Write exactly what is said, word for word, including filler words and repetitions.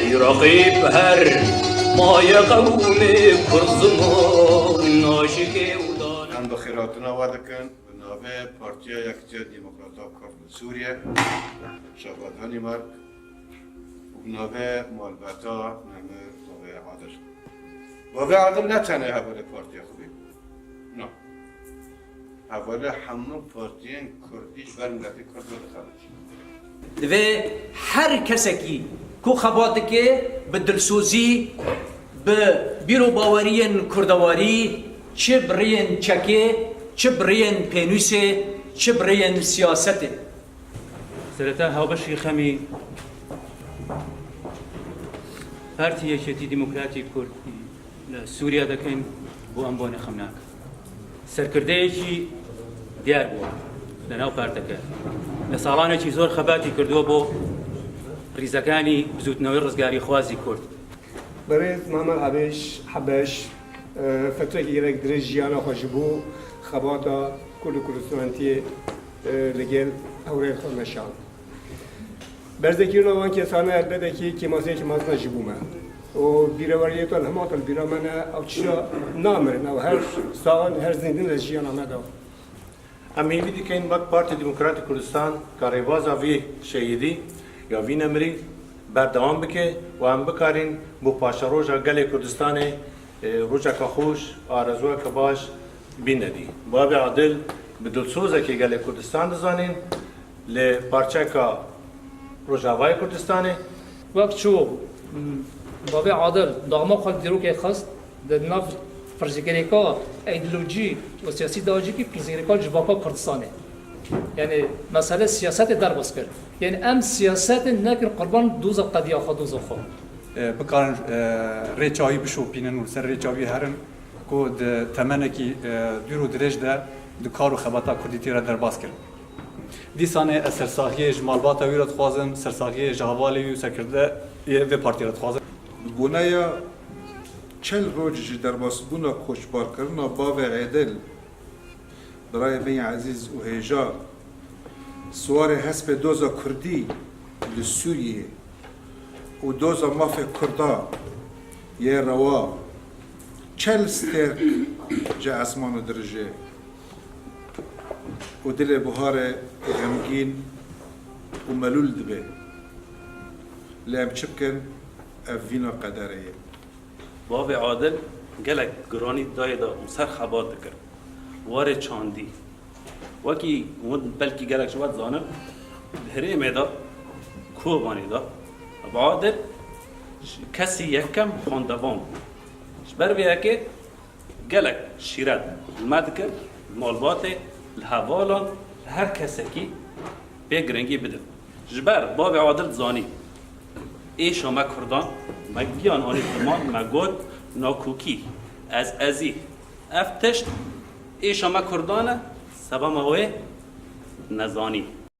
Raqîb her maye qewmê Kurd ziman naşikê û dan. Em bi xêrhatina we dikin bi navê Partiya Yekitiya Demokrata Kurd li Sûriye, Şeva Danîmark, û bi navê malbata Nemir Bavê Adil. Bavê Adil ne tenê hevalê partiya xwe bû. Na. Hevalê hemû partiyên kurdî ji ber miletê kurd ve dixebitî. Divê her kesekî ku xebat dike, bi dilsozî, bi bîrobaweriyên kurdewarî, çi bi rêyên çekê, çi bi rêyên pênûsê, çi bi rêyên siyasetê. Sereta hawbeşî xemî Partî Yekêtî Demokratî Kurd li Sûriye dikin, bo em bone xemnak. Serkirdeyekî diyar bû li nav parteke. Li salanekî zor xebatî kirduwe bo rîzekanî bizûtnewê rizgarîxwazî Kurd. Birêz Mehmet Habeş, Habeş, e, fetrekî gelek dirêj jiyana xwe ji bo xebata Kurd û Kurdistaniyê, e, li gel hewrên xwe meşand. Berzekirina wan kesane elbetê kêmasiyekî mezin e ji bo me. Û bîreweriyê wan hema li bîra me ne, ew çira namirin, ew her sax in, her zindî ne jiyana me de. Em hêvî dikin wek Partî Demokratîk Kurdistan ka rêbaza vî şehîdî ya vî nemirî berdewam bike û em bikarîn bo paşeroja gelê Kurdistanê, e, rojeka xweş, arezûyeke baş bîne dî. Bavê Adil bi dilsozekê gelê Kurdistan dizanîn, li parçeka Rojavayê Kurdistanê. Wek çû, m, Bavê Adil daxma xwe li dîrokê xist, di nav pirsgirêka îdeolojî û siyasî de jî kî pirsgirêka civaka Kurdistanê. Yanî mesele siyasetê derbas kir. Yanî em siyasetê nekin qurban doza qediya xwe, doza xwe. E, bikarin, e, rê çavî bişopînin û li ser rê çavî herin ku di temenekî, e, dûr û dirêj de di kar û xebata kurdîtî re derbas kirin. Dîsanê ez sersaxiyê ji malbata wî re dixwazim, sersaxiyê ji hevalê wî û serkirdeyê vê partî re dixwazim. Bi boneya çel roj ji derbasbûna koçbarkirina bavê Êdil, birayê me yê ezîz û hêja, siwarê hespê doza kurdî li Sûriyê û doza mafê kurda yê rewa, çel stêrk ji esmanê dirije û dilê buharê xemgîn û melûl dibe. Lê em çi bikin? Ev vîna qederê ye. Bavê Adil gelek giranî dayê de û ser xebat dikir. Warê çandî. Wekî hûn belkî gelek ji we dizanin, di herêmê de, Kobanê de, Bavê Adil kesî yekem xwendevan bû. Ji ber vê yekê gelek şîret li me dikir, li malbatê, li hevalan, li her kesekî pê girîngî bidin. Ji ber Bavê Adil dizanî, êşa me kurdan, me giyan anî ziman, me got nakokî, ez ezî. Ev tişt êşa me kurdan e, seba me wê nezanî.